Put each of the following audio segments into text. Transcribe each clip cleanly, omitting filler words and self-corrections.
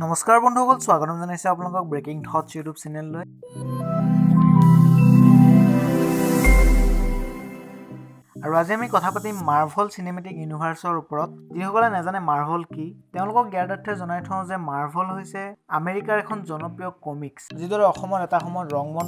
নমস্কাৰ বন্ধুসকল, স্বাগতম জনাইছোঁ আপোনালোকক ব্ৰেকিং থটছ ইউটিউব চেনেললৈ। আৰু আজি আমি কথা পাতিম মাৰ্ভল চিনেমেটিক ইউনিভাৰ্চৰ ওপৰত। যিসকলে নাজানে মাৰ্ভল কি, তেওঁলোকক জ্ঞাতাৰ্থে জনাই থওঁ যে মাৰ্ভল হৈছে আমেৰিকাৰ এখন জনপ্ৰিয় কমিক্স। যিদৰে অসমত এটা সময়ত ৰংমন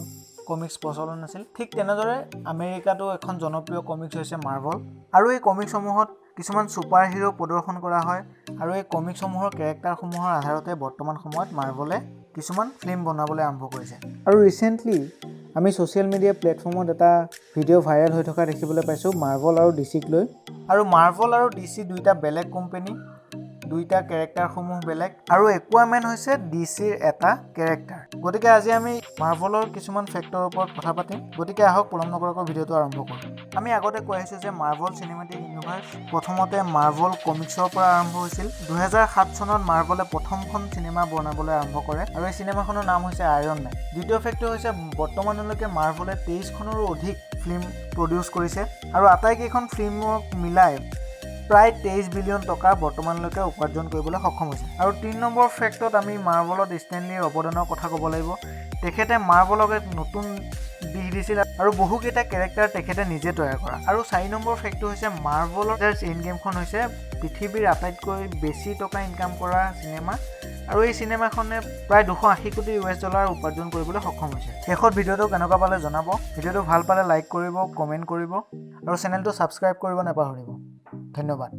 কমিক্স প্ৰচলন আছিল, ঠিক তেনেদৰে আমেৰিকাতো এখন জনপ্ৰিয় কমিক্স হৈছে মাৰ্ভল। আৰু এই কমিক্সসমূহত কিছুমান ছুপাৰ হিৰ' প্ৰদৰ্শন কৰা হয় আৰু এই কমিক্সসমূহৰ কেৰেক্টাৰসমূহৰ আধাৰতে বৰ্তমান সময়ত মাৰ্ভলে কিছুমান ফিল্ম বনাবলৈ আৰম্ভ কৰিছে। আৰু ৰিচেণ্টলি আমি ছ'চিয়েল মিডিয়া প্লেটফৰ্মত এটা ভিডিঅ' ভাইৰেল হৈ থকা দেখিবলৈ পাইছোঁ মাৰ্ভল আৰু ডিচিক লৈ। আৰু মাৰ্ভল আৰু ডিচি দুইটা বেলেগ কোম্পানী, দুইটা কেৰেক্টাৰসমূহ বেলেগ আৰু একুৱামেন হৈছে ডিচিৰ এটা কেৰেক্টাৰ। গতিকে আজি আমি মাৰ্ভলৰ কিছুমান ফেক্টৰৰ ওপৰত কথা পাতিম। গতিকে আহক, পলম নকৰাকৈ ভিডিঅ'টো আৰম্ভ কৰোঁ। আমি আগতে কৈ আহিছোঁ যে মাৰ্ভল চিনেমেটিক ইউনিভাৰ্চ প্ৰথমতে মাৰ্ভল কমিক্সৰ পৰা আৰম্ভ হৈছিল। 2007 চনত মাৰ্ভলে প্ৰথমখন চিনেমা বনাবলৈ আৰম্ভ কৰে আৰু এই চিনেমাখনৰ নাম হৈছে আইৰণ মেন। দ্বিতীয় ফেক্টৰ হৈছে বৰ্তমানলৈকে মাৰ্ভলে 23খনৰো অধিক ফিল্ম প্ৰডিউচ কৰিছে আৰু আটাইকেইখন ফিল্মক মিলাই প্ৰায় 23 বিলিয়ন টকা বৰ্তমানলৈকে উপাৰ্জন কৰিবলৈ সক্ষম হৈছে। আৰু 3 নম্বৰ ফেক্টত আমি মাৰ্ভলত ষ্টেনলিৰ অৱদানৰ কথা ক'ব লাগিব। তেখেতে মাৰ্ভলক এক নতুন দিশ দিছিল আৰু বহুকেইটা কেৰেক্টাৰ তেখেতে নিজে তৈয়াৰ কৰা। আৰু 4 নম্বৰ ফেক্টটো হৈছে মাৰ্ভলৰ এণ্ড গেমখন হৈছে পৃথিৱীৰ আটাইতকৈ বেছি টকা ইনকাম কৰা চিনেমা আৰু এই চিনেমাখনে প্ৰায় 280 কোটি ইউ এছ ডলাৰ উপাৰ্জন কৰিবলৈ সক্ষম হৈছে। শেষত ভিডিঅ'টো কেনেকুৱা পালে জনাব। ভিডিঅ'টো ভাল পালে লাইক কৰিব, কমেণ্ট কৰিব আৰু চেনেলটো ছাবস্ক্ৰাইব কৰিব নাপাহৰিব। ধন্যবাদ।